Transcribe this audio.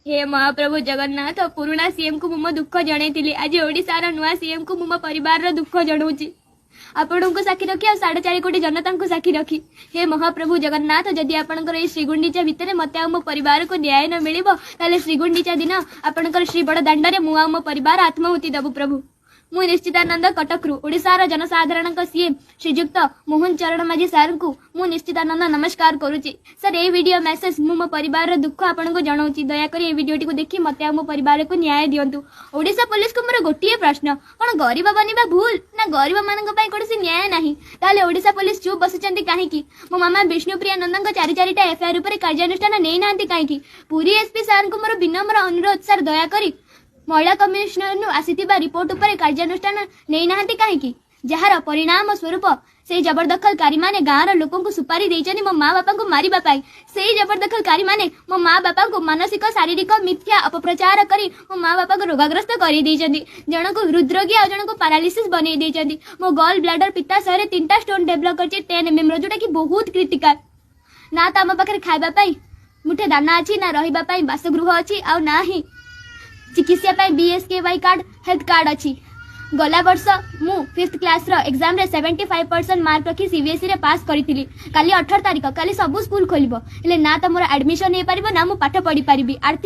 ହେ ମହାପ୍ରଭୁ ଜଗନ୍ନାଥ, ପୁରୁଣା ସିଏମ୍କୁ ମୁଁ ମୋ ଦୁଃଖ ଜଣେଇଥିଲି, ଆଜି ଓଡ଼ିଶାର ନୂଆ ସିଏମ୍କୁ ମୁଁ ମୋ ପରିବାରର ଦୁଃଖ ଜଣାଉଛି। ଆପଣଙ୍କୁ ସାକ୍ଷୀ ରଖି ଆଉ 4.5 କୋଟି ଜନତାଙ୍କୁ ସାକ୍ଷୀ ରଖି, ହେ ମହାପ୍ରଭୁ ଜଗନ୍ନାଥ, ଯଦି ଆପଣଙ୍କର ଏଇ ଶ୍ରୀଗୁଣ୍ଡିଚା ଭିତରେ ମୋତେ ଆଉ ମୋ ପରିବାରକୁ ନ୍ୟାୟ ନ ମିଳିବ, ତାହେଲେ ଶ୍ରୀଗୁଣ୍ଡିଚା ଦିନ ଆପଣଙ୍କର ଶ୍ରୀ ବଡ଼ ଦାଣ୍ଡରେ ମୁଁ ଆଉ ମୋ ପରିବାର ଆତ୍ମାହୁତି ଦେବୁ ପ୍ରଭୁ। ମୁଁ ନିଶ୍ଚିତାନନ୍ଦ କଟକରୁ ଓଡ଼ିଶାର ଜନସାଧାରଣଙ୍କ ସିଏମ୍ ଶ୍ରୀଯୁକ୍ତ ମୋହନ ଚରଣ ମାଝୀ ସାର୍ଙ୍କୁ ମୁଁ ନିଶ୍ଚିତାନନ୍ଦ ନମସ୍କାର କରୁଛି। ସାର୍, ଏଇ ଭିଡ଼ିଓ ମେସେଜ ମୁଁ ମୋ ପରିବାରର ଦୁଃଖ ଆପଣଙ୍କୁ ଜଣାଉଛି। ଦୟାକରି ଏଇ ଭିଡ଼ିଓଟିକୁ ଦେଖି ମୋତେ ଆଉ ମୋ ପରିବାରକୁ ନ୍ୟାୟ ଦିଅନ୍ତୁ। ଓଡ଼ିଶା ପୋଲିସକୁ ମୋର ଗୋଟିଏ ପ୍ରଶ୍ନ, କ'ଣ ଗରିବ ବନିବା ଭୁଲ ନା ଗରିବମାନଙ୍କ ପାଇଁ କୌଣସି ନ୍ୟାୟ ନାହିଁ? ତାହେଲେ ଓଡ଼ିଶା ପୋଲିସ ଚୁପ୍ ବସିଛନ୍ତି କାହିଁକି? ମୋ ମାମା ବିଷ୍ଣୁପ୍ରିୟା ନନ୍ଦଙ୍କ 4 4ଟା ଏଫଆଇଆର ଉପରେ କାର୍ଯ୍ୟାନୁଷ୍ଠାନ ନେଇନାହାନ୍ତି କାହିଁକି? ପୁରୀ ଏସ୍ପି ସାର୍ଙ୍କୁ ମୋର ବିନମ୍ର ଅନୁରୋଧ, ସାର୍, ଦୟାକରି ମହିଳା କମିଶନରରୁ ଆସିଥିବା ରିପୋର୍ଟ ଉପରେ କାର୍ଯ୍ୟାନୁଷ୍ଠାନ ନେଇନାହାନ୍ତି କାହିଁକି? ଯାହାର ପରିଣାମ ସ୍ୱରୂପ ସେଇ ଜବରଦଖଲକାରୀମାନେ ଗାଁର ଲୋକଙ୍କୁ ସୁପାରି ଦେଇଛନ୍ତି ମୋ ମା ବାପାଙ୍କୁ ମାରିବା ପାଇଁ। ସେଇ ଜବରଦଖଲକାରୀମାନେ ମୋ ମା ବାପାଙ୍କୁ ମାନସିକ, ଶାରୀରିକ ମିଥ୍ୟା ଅପପ୍ରଚାର କରି ମୋ ମା ବାପାଙ୍କୁ ରୋଗାଗ୍ରସ୍ତ କରିଦେଇଛନ୍ତି। ଜଣକୁ ହୃଦରୋଗୀ ଆଉ ଜଣକୁ ପାରାଲିସିସ୍ ବନେଇ ଦେଇଛନ୍ତି। ମୋ ଗଲ୍ ବ୍ଲାଡର, ପିତ୍ତାଶୟରେ ତିନିଟା ଷ୍ଟୋନ୍ ଡେଭଲପ୍ କରିଛି 10 ଏମ୍ଏମ୍ର, ଯୋଉଟାକି ବହୁତ କ୍ରିଟିକାଲ। ନା ତ ଆମ ପାଖରେ ଖାଇବା ପାଇଁ ମୁଠେ ଦାନା ଅଛି, ନା ରହିବା ପାଇଁ ବାସଗୃହ ଅଛି, ଆଉ ନା ହିଁ ଚିକିତ୍ସା ପାଇଁ ବିଏସ୍କେୱାଇ କାର୍ଡ, ହେଲ୍ଥ କାର୍ଡ ଅଛି। ଗଲା ବର୍ଷ ମୁଁ ଫିଫ୍ଥ କ୍ଲାସ୍ର ଏକ୍ଜାମ୍ରେ 75% ମାର୍କ ରଖି ସିବିଏସ୍ଇରେ ପାସ୍ କରିଥିଲି। କାଲି 18 ତାରିଖ, କାଲି ସବୁ ସ୍କୁଲ ଖୋଲିବ, ହେଲେ ନା ତ ମୋର ଆଡମିସନ୍ ହେଇପାରିବ, ନା ମୁଁ ପାଠ ପଢ଼ିପାରିବି। ଆର୍ଥିକ